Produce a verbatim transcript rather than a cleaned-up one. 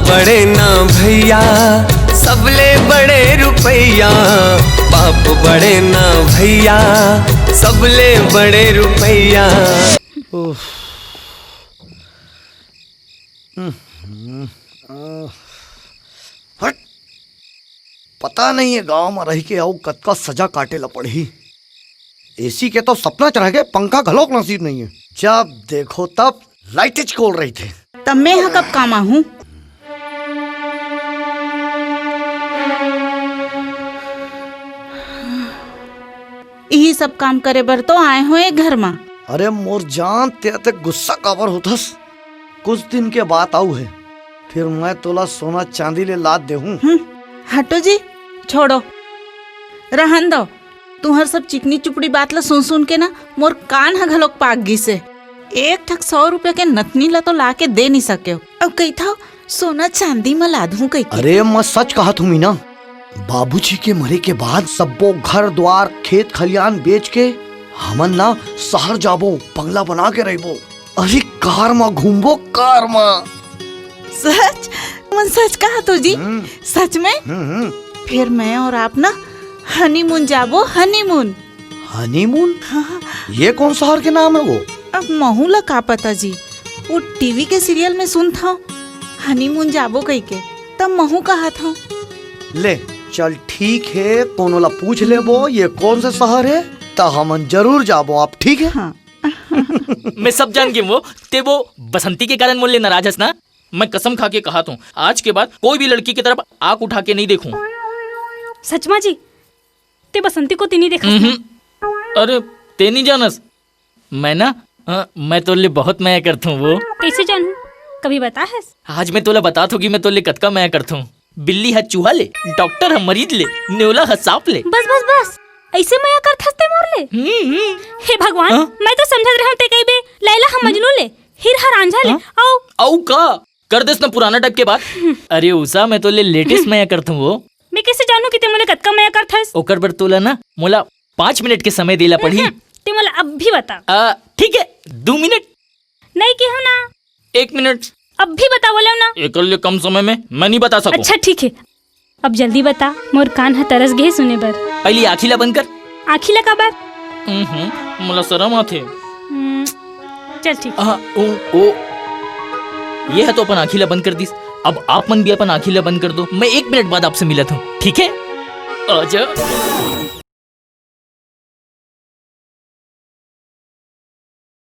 बड़े ना भैया, सबले बड़े रुपैया। बाप बड़े ना भैया, सबले बड़े रुपैया। उफ। हम्म, आह, हट। पता नहीं ये गांव में रह के अउ कतका सजा काटे ला पड़ही। एसी के तो सपना च रह गे, पंखा घलोक नसीब नहीं है। जब देखो तब लाइट च कोल रहिथे। तब मैं ह कब काम आहूं? इही सब काम करे बर तो आए हो ए घर मा। अरे मोर जान, ते ते गुस्सा काबर होथस? कुछ दिन के बात आऊ है, फिर मैं तोला सोना चांदी ले लाद देहूं। हम्म, हटो जी, छोड़ो, रहन दो। तुहर सब चिकनी चुपड़ी बात ला सुन सुन के ना मोर कान ह घलोक पाक गिस हे। एक ठक सौ रुपया के नथनी ला तो ला के दे नहीं सके हो, अब कहिथव सोना चांदी म लादहूं कहिके। अरे मैं सच कहत हूं मीना, बाबूजी के मरे के बाद सब्बो घर द्वार खेत खलियान बेच के हमन ना शहर जाबो, बंगला बना के रहिबो। अरे कार म घूमबो, कार म। सच? मन सच कहा तो जी? हम्म। सच में? हम्म, हम्म। फिर मैं और आप ना हनीमून जाबो, हनीमून। हनीमून? हाँ। ये कौन शहर के नाम है वो? अब महू ला का पता जी, वो टीवी के सीरियल में सुनत हव, हनीमून जाबो कहिके, तब महू कहत हव। ले, चल ठीक है, कोनो ला पूछ लेबो ये कौन सा शहर है, त हमन जरूर जाबो आप, ठीक है? हाँ। मैं सब जान गेंव वो, ते वो बसंती के कारण मोर ले नाराज हस ना। मैं कसम खा के कहत हूँ, आज के बाद कोई भी लड़की की तरफ आंख उठा के नहीं देखूं। सच मा जी, ते बसंती कोती नहीं देखस ना? हम्म। अरे, ते नहीं जानस, मैं ना, हाँ, मैं तोर ले बहुत मया करत हूँ वो। कैसे जानूं? कभी बता हस? आज मैं तोला बतात हूँ कि मैं तोर ले कतका मया करत हूँ। बिल्ली ह चूहा ले, डॉक्टर ह मरीज ले, नेवला ह सांप ले। बस, बस, बस, ऐसे मया करत हस ते मोर ले? हम्म, हम्म। हे भगवान, हाँ? मैं तो समझत रहूं ते कहिबे लैला ह मजनू ले, हीर ह रांझा ले, हाँ? अउ अउ का? कर देस ना पुराना टाइप के बात। अरे उषा, मैं तोर ले लेटेस्ट मया करत हूँ वो। मैं कैसे जानूं कि ते मोर ले कतका मया करत हस? ओकर बर तोला ना मोला पाँच मिनट के समय देला पड़ही। हम्म, ते मोला अभी बता। आ, ठीक है, दू मिनट। नहीं केहेंव ना। एक मिनट। अभी बता बोलेंव ना। एकर ले कम समय में मैं नहीं बता सकूं। अच्छा ठीक है, अब जल्दी बता, मोर कान ह तरस गे हे सुने बर। पहली आँखी ला बंद कर। आँखी ला काबर? हम्म, मोला शरम आथे। हम्म, चल ठीक। आ, ओ, ओ। ये ह तो अपन आँखी ला बंद कर दिस। अब आप मन भी अपन आँखी ला बंद कर दो। मैं एक मिनट बाद आपसे मिलत हूँ, ठीक है? आजा।